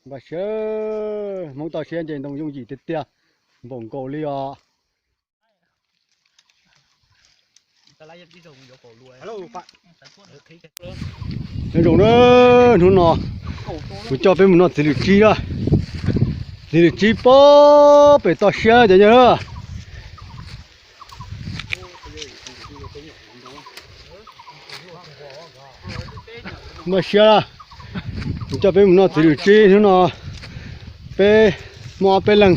Npaj siab, Hmoob toj siab nce ntoo yooj yim tiag tiag, npaum nkaus li os. Nyob zoo na, hnub no kuv coj peb mus noj txiv lwm tsib na. Txiv lwm tsib pob pem toj siab cov yawg na. Npaj siab, kuv coj peb mus noj txiv lwm tsib hnub no. Peb muaj ob peb leeg,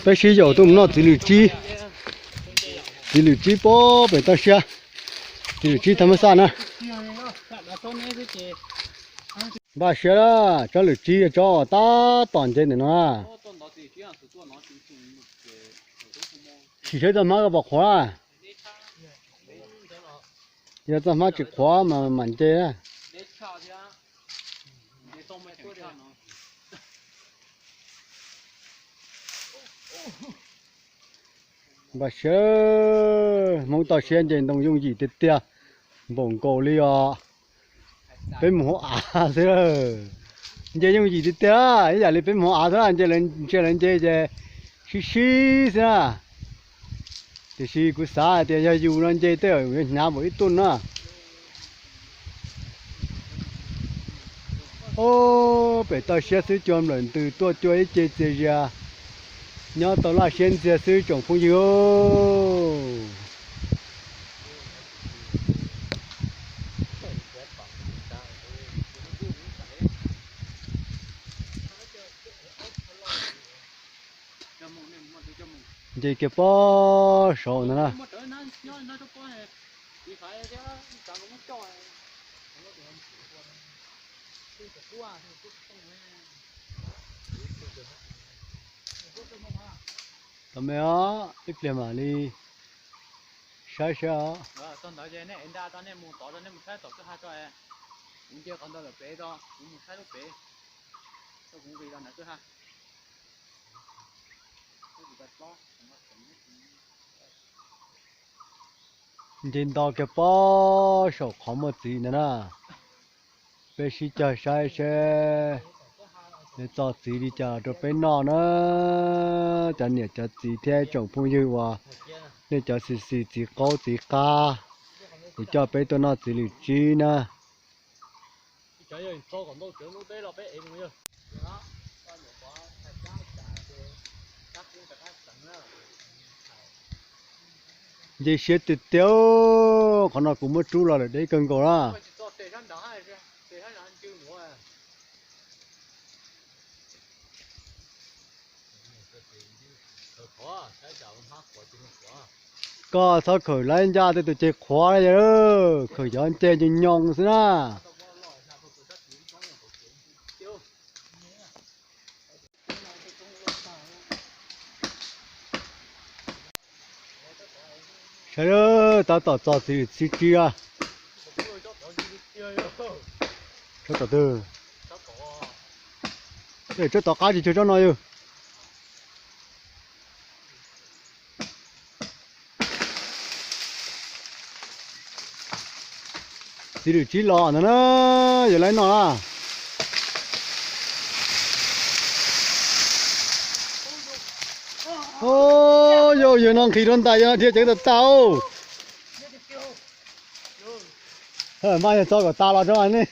peb sib yaum tuaj mus noj txiv lwm tsib. Txiv lwm tsib pob pem toj siab, txiv lwm tsib thaj mab xaj na. Npaj siab, tsob lwm tsib yog tsob uas tab tom nce ntawm no na. Sim saib txoj hmab koj puas qhuav. Yog txoj hmab tsis qhuav mas mam nce. Npaj siab, Hmoob toj siab nce ntoo yooj yim tiag tiag, npaum nkaus li os. Peb mus hauv av xwb, nce yooj yim tiag tiag, ib yam li peb mus hauv av xwb, nce, ntshe lawv nce ces sib sib xwb na. Tiam sis kuv xav hais tias yog yus no nce tej zaum yuav hnyav npaum ib tuj na. Ob pem toj siab xwb cua nplawm ntws tuaj cua ib ce txias zias, nyob tau laj siab ntxiag xwb tsoom phooj ywg. Nce kiag pob saud ntag na. Tau me os, ib pliag mam li saib saib os. Nce nto kiag pob saum qhov muaj txiv ntawd na. Peb sib cog saib seb nws txo txiv li cas rau peb noj na. Cov niam cov txiv thiab tsoom phooj ywg uas nej cov xis xis txiv qaub txiv qab, kuv coj peb tuaj noj txiv lwm tsib na. Nce siab tiag tiag, qhov no kuv muab rub los lawm deb kawg nkaus na. Koj txhob khawm laib ncaj tej tus ces qhuav na yog, khawm cov nce nyoos nyoos xwb na. Saib, tab tom txo txiv lwm tsib a. Tsob tom twg? Tsob tom qab tsis cuag tsob no yog. Txiv lwm tsib los ntag na, yog laib noj na. Yog, yog no nqhis rau ntais yog no dhia ceev tas tas. Mas yog txo kom tas los rau ne.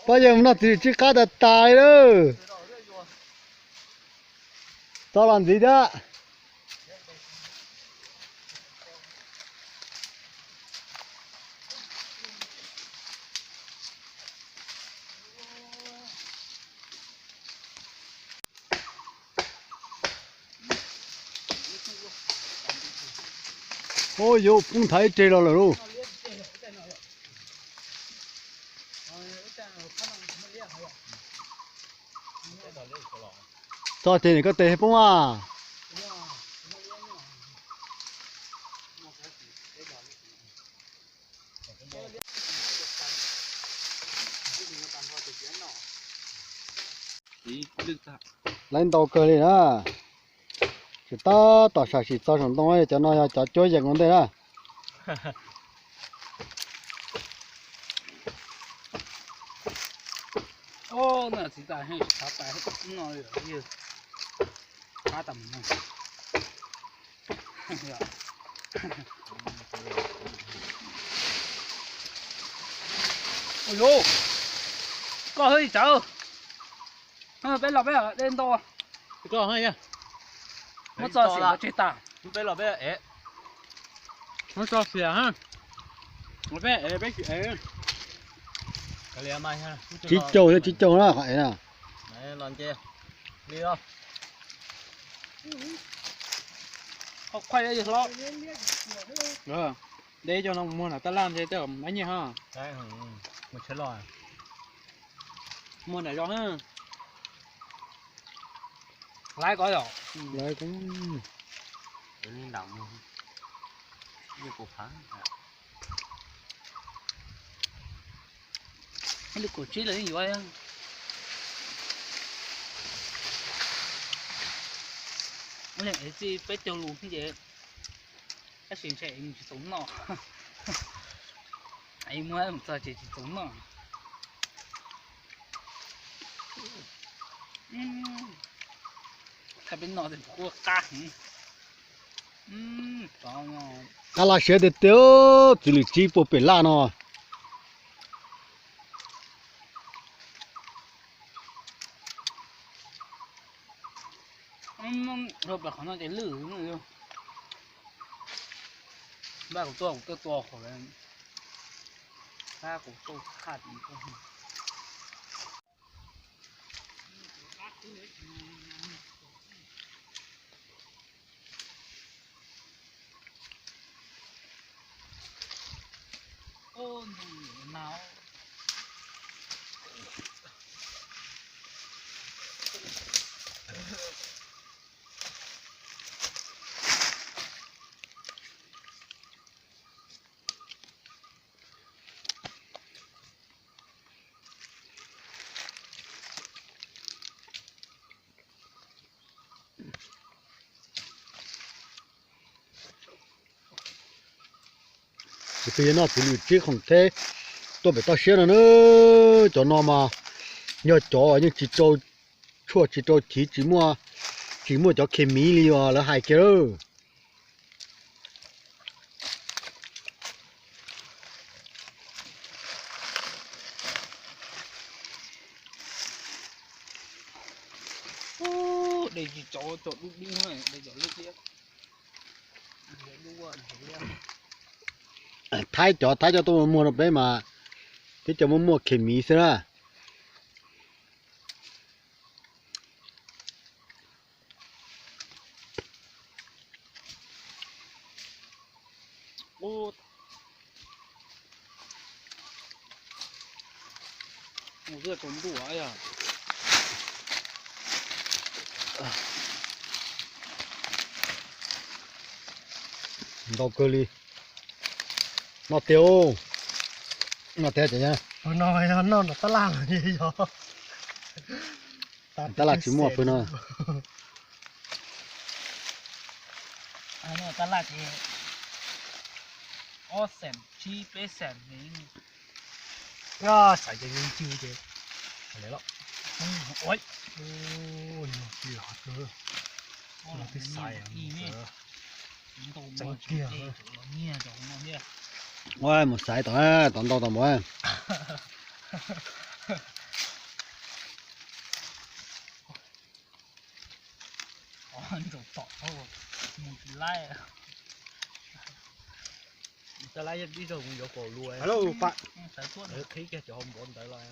Pab yawg mus noj txiv lwm tsib qab tas tas li lawm. Txo los ntxiv thiab. Ub, yuav poob nthav ib reg los lawm lauj. Txog ces nim koj tes poob a. Laiv ntau kawg li na. Tseem tab tom sam sim txog saum ntoo, cov no yog cov cuab yees ua ntej na. No txiv tas heej tsis xav pais no li yog qab tas mus no. Ua yuv, koj hwj tsav, peb los peb dej ntau. Koj muab txoj xiam tseg tas, peb los peb ev, muab txoj xiam, peb ev peb tsis ev. Tsib caug, tsib caug na qhov ev na. De cov no muag nram tab laj ntshe tej mab nyiaj ha. Muag nram zos na. Laiv ko yom. Laiv ko. Lwm kaum tsib los yeej yuav. Leej ev txij peb caug lus ces tab sis ntshe ev tsis txaus noj. Ev muab mus txog ces tsis txaus noj. Thaij peb noj quaj qab heev. Qab laj siab tiag tiag, txiv lwm tsib puag pem laj no. Rau pem qhov no ces lwj. Npaj kuv tuaj kuv tuaj tua qhov, npaj kuv tuaj qhaj. Tus twg yuav noj txiv lwm tsib khoom theb tuaj pem toj siab no na. Cov no mas yog cov yeej tsis rau tshuaj tsis rau chiv, tsis muaj, tsis muaj cov khes miv li uas lawv hais kiag lawm. De tsis tsau cov dub dub, de cov liab liab. Thaib cov, Thaib cov tuaj muag rau peb mas tib co muaj muaj khes miv xwb na. Ntau kawg li. Noj tiag, noj tiag ces no noj nram tab laj los yog tab laj tsis muaj pw no. Tab laj ces ob xees tsib peb xees. Xaiv ces yeej cw ces lawm. Mus xaiv tom, tom ntau tom mus. Tab laj ib zaug kuv yuav kaum lua, qhib kiag cov hauv npav ntawd los.